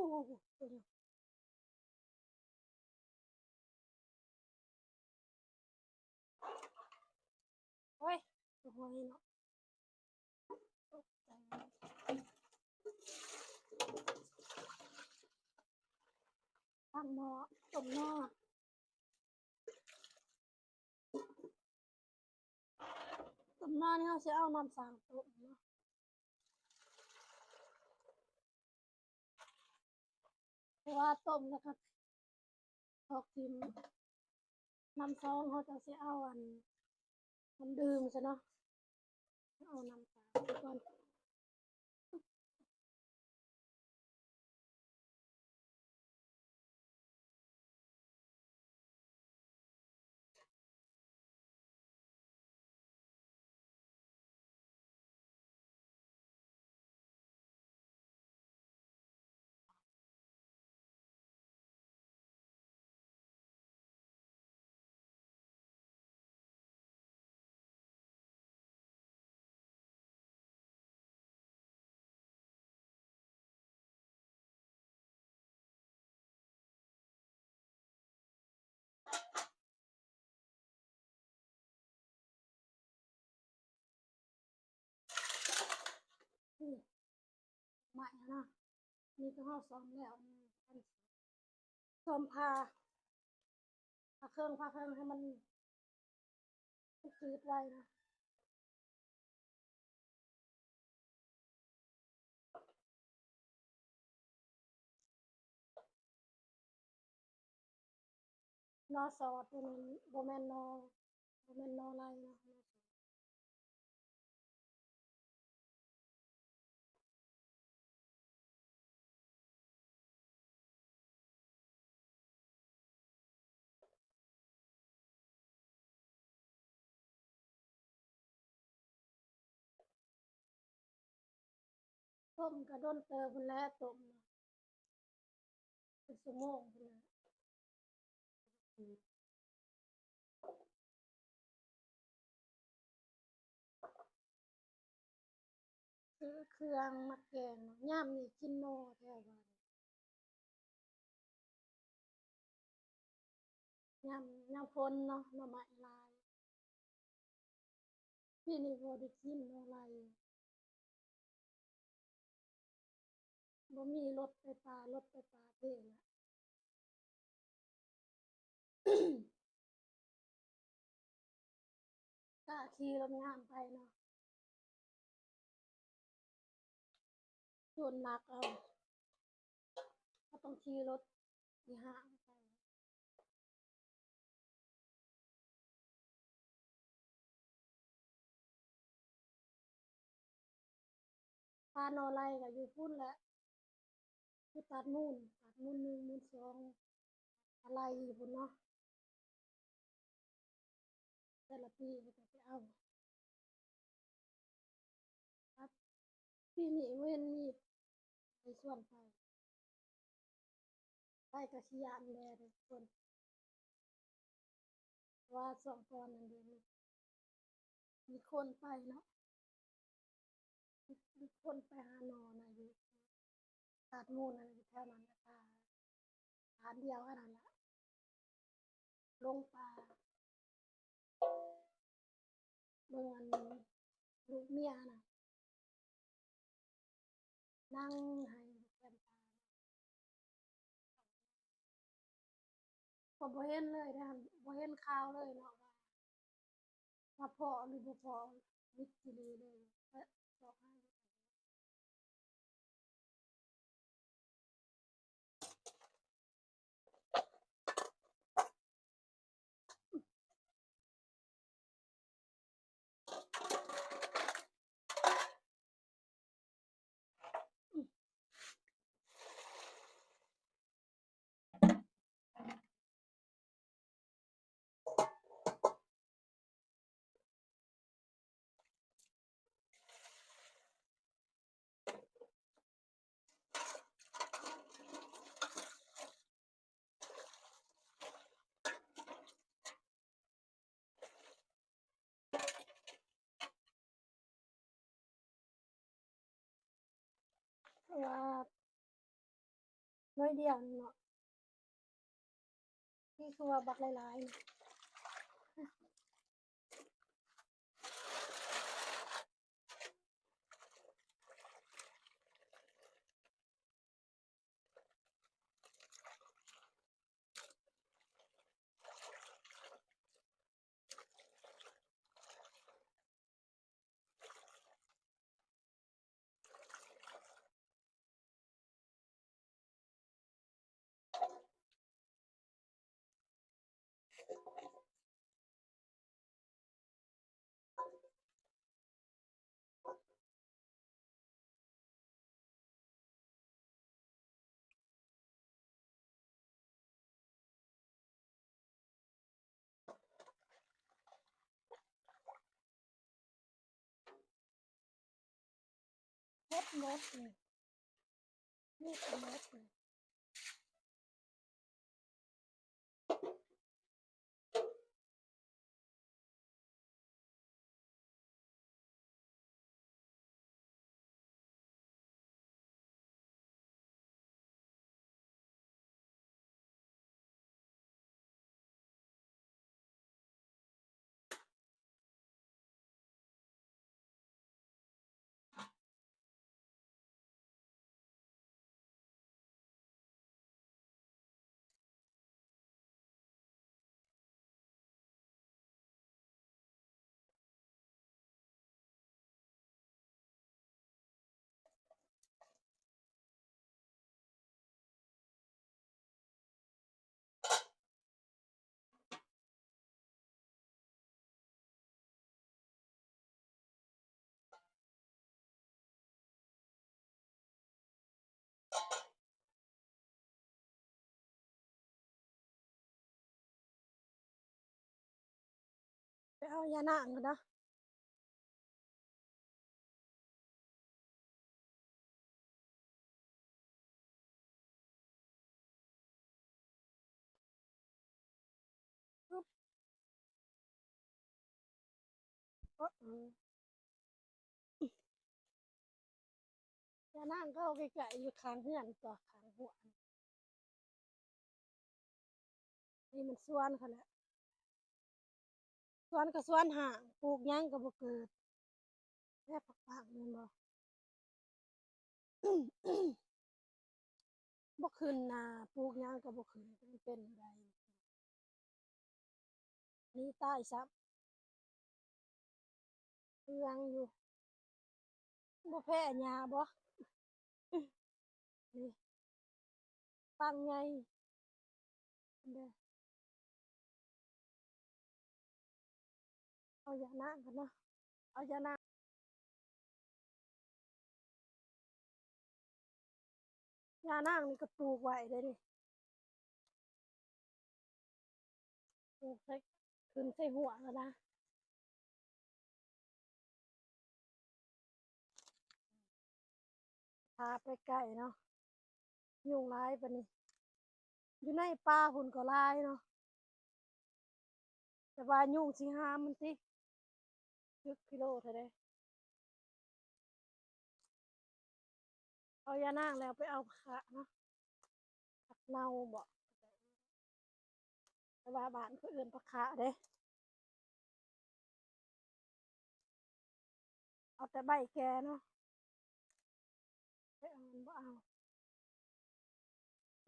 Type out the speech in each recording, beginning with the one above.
ໂອ້ ໂອ້ຍ ໂອ້ຍ ໂອ້ຍ ໂອ້ຍ ໂອ້ຍ ໂອ້ຍ ໂອ້ຍ ໂອ້ຍ ໂອ້ຍ ຕັ້ງໝໍ້ ຕົ້ມໜໍ່ ຕົ້ມໜໍ່ນີ້ເຮົາຊິເອົານ້ຳສາງຕົ້ມເນາະ ເພາະວ່າຕົ້ມແລ້ວກໍຖອກຖິ້ມ ນ້ຳສອງເຮົາຈັ່ງຊິເອົາອັນ ນ້ຳດື່ມຊະເນາະ ເອົານ້ຳສາງກ່ອນ. ອືມ ໄມ້ຫັ້ນນະ ນີ້ກໍເຮົາສ້ອມແລ້ວ ອືມ ສ້ອມຜ້າ ຜ້າເຄິ່ງ ຜ້າເຄິ່ງໃຫ້ມັນ ມັນຈືດໄວນະ. ໜໍ່ສອດຕົວນີ້ ບໍ່ແມ່ນໜໍ່ ບໍ່ແມ່ນໜໍ່ໄລ່ເນາະ. ຕົ້ມກໍດົນເຕີບພຸ້ນແຫຼະ ຕົ້ມນະ ເປັນຊົ່ວໂມງພຸ້ນແຫຼະ. ຊື້ເຄື່ອງມາແກງ ຍາມນີ້ກິນໜໍ່ແທ້ວ່າ ຍາມ ຍາມຝົນເນາະ ໜໍ່ໄມ້ຫຼາຍ. ປີນີ້ບໍ່ໄດ້ກິນໜໍ່ໄລ່ ບໍ່ມີລົດໄປປ່າ ລົດໄປປ່າເພລະ ກະຂີ່ລົດຍາງໄປເນາະ. ໂຈນລັກເອົາ ເຮົາຕ້ອງຂີ່ລົດ ປ່າໜໍ່ໄລ່ກໍຢູ່ພຸ້ນແຫຼະ ຢູ່ຕາດມູນ ຕາດມູນໜຶ່ງ ມູນສອງ ໄລ່ຢູ່ພຸ້ນເນາະ. ແຕ່ລະປີເຂົາເຈົ້າໄປເອົາ ປີນີ້ບໍ່ເຫັນມີໃຜຊວນໄປ ໄປກະຊິຢ້ານແດ່ເດ້ຄົນ ເພາະວ່າຊ່ວງກ່ອນນັ້ນເດ້ ມີຄົນໄປເນາະ ມີຄົນໄປຫາໜໍ່ນະ ຢູ່ຕາດມູນນັ້ນ ຢູ່ແຖວນັ້ນແຫຼະ ຕາດດຽວກັນນັ້ນລະ ລົງປ່າ ເບິ່ງອັນລູກເມຍນະ ນັ່ງໄຫ້ແຄມຕາ ກໍບໍ່ເຫັນເລີຍເດ້ ບໍ່ເຫັນຂ່າວເລີຍເນາະ ວ່າ ວ່າພໍ້ຫຼືບໍ່ພໍ້ ມິດຈີລີເລີຍ ເພາະວ່າ ເພາະວ່າ ໜ້ອຍດຽວໜຶ່ງເນາະ ນີ້ຄືວ່າບັກຫຼາຍໆນະ. ເຮັດໝົດນີ້ ມີແຕ່ໝົດນີ້. ໄປເອົາຢານາງກ່ອນເດີ. ເອີ ເອີ ຢ່ານາງ ເຂົາໃກ້ໆຢູ່ຂ້າງເຮືອນຕົວະ ຂ້າງຮົ້ວ. ນີ້ມັນສວນເຂົາແຫຼະ ສວນກໍສວນຮ້າງ ປູກຫຍັງກໍບໍ່ເກີດ ແລ້ວປັກໆ ແມ່ນບໍ່? ບໍ່ຂຶ້ນນາ ປູກຫຍັງກໍບໍ່ຂຶ້ນ ມັນເປັນແນວໃດ? ໜີຕາຍຊ້ຳ ເປືອງຢູ່ ບໍ່ແພ້ຫຍ້າບໍ່? ນີ້ ປັງໃຫຍ່ເດ້. ເອົາຢານາງກ່ອນເນາະ ເອົາຢານາງ ຢານາງນີ້ກໍປູກໄວ້ເດ້ນີ້ ປູກໃສ່ ຂຶ້ນໃສ່ຮົ້ວແລ້ວນະ. ພາໄປໃກ້ເນາະ ຍຸງຫຼາຍປານນີ້ ຢູ່ໃນປ່າພຸ້ນກໍຫຼາຍເນາະ ແຕ່ວ່າຍຸງຊິຫາມມັນຕິ ຖືກກິໂລເທົ່າໃດ? ເອົາຢານາງແລ້ວໄປເອົາຜັກຂະເນາະ ຜັກເນົ່າບໍ ແຕ່ວ່າບ້ານເຂົາເອີ້ນຜັກຂະເດ້. ເອົາແຕ່ໃບແກ່ເນາະ ໃບອ່ອນບໍ່ເອົາ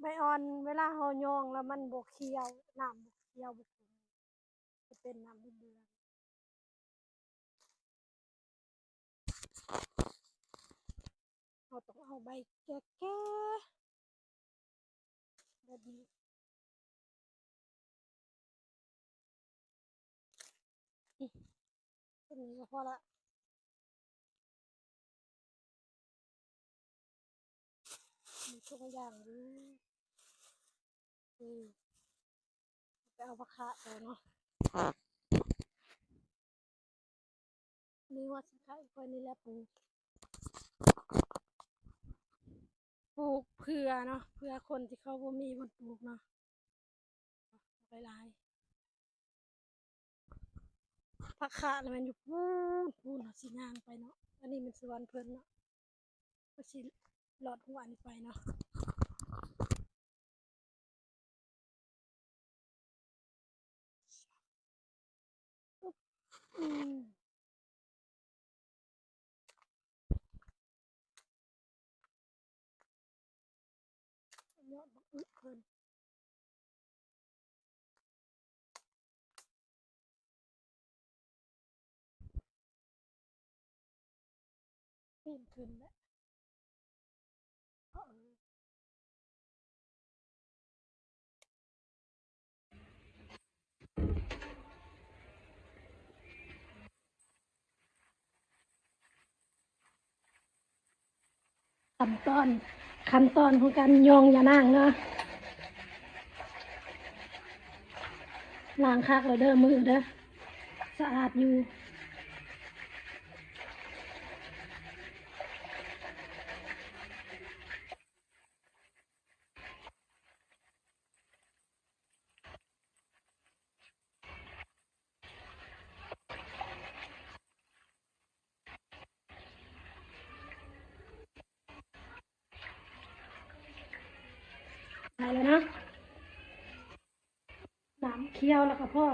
ໃບອ່ອນເວລາເຮົາຍອງແລ້ວມັນບໍ່ຂຽວ ນ້ຳບໍ່ຂຽວບໍ່ຂຸ້ນ ຈະເປັນນ້ຳເຫຼືອງ. ເຮົາຕ້ອງເອົາໃບແກ່ໆ ແບບນີ້ ນີ້ ເທົ່ານີ້ກໍພໍລະ ມີທຸກຢ່າງຢູ່. ອືມ ໄປເອົາຜັກຂະຕໍ່ເນາະ ມີຫົວຊິໄຄຂ້ອຍນີ້ແຫຼະປູກ ປູກເພື່ອເນາະ ເພື່ອຄົນທີ່ເຂົາບໍ່ມີບ່ອນປູກເນາະ ຫຼາຍໆ. ຜັກຂະລະແມ່ນຢູ່ພຸ້ນ ພຸ້ນ ເຮົາຊິຍ່າງໄປເນາະ ອັນນີ້ແມ່ນສວນເພິ່ນເນາະ ເຮົາຊິລອດຮົ້ວນີ້ໄປເນາະ ປີນຂຶ້ນແລ້ວ. ຂັ້ນຕອນ ຂັ້ນຕອນຂອງການຍ້ອງຢານາງເນາະ. ລ້າງຄັກແລ້ວເດີ ມືເດີ ສະອາດຢູ່. ໄດ້ແລ້ວນະ ນ້ຳຂຽວແລ້ວກໍພໍ.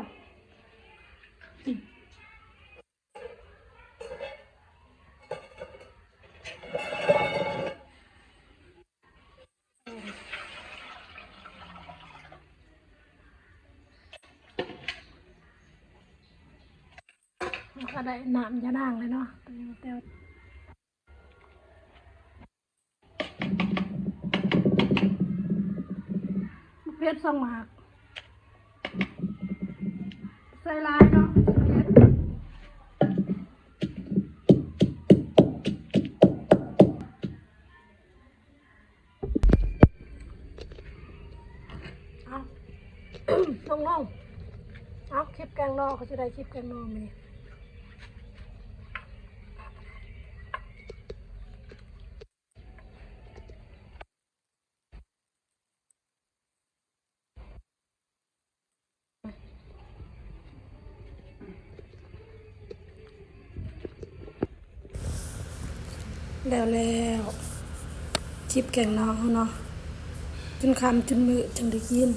ມັນກໍໄດ້ນ້ຳຢານາງແລ້ວເນາະ ແຕ່ ແຕ່ ເຜັດສອງໝາກ ໃສ່ຫຼາຍເນາະ ເຜັດ. ເອົາ ລົງໆ ເອົາ ຄລິບແກງໜໍ່ ເຂົາຊິໄດ້ຄລິບແກງໜໍ່ມື້ນີ້. ແລ້ວ ແລ້ວ ຄລິບແກງໜໍ່ເຮົາເນາະ ຈົນຄ່ຳຈົນມືດຈຶ່ງໄດ້ກິນ.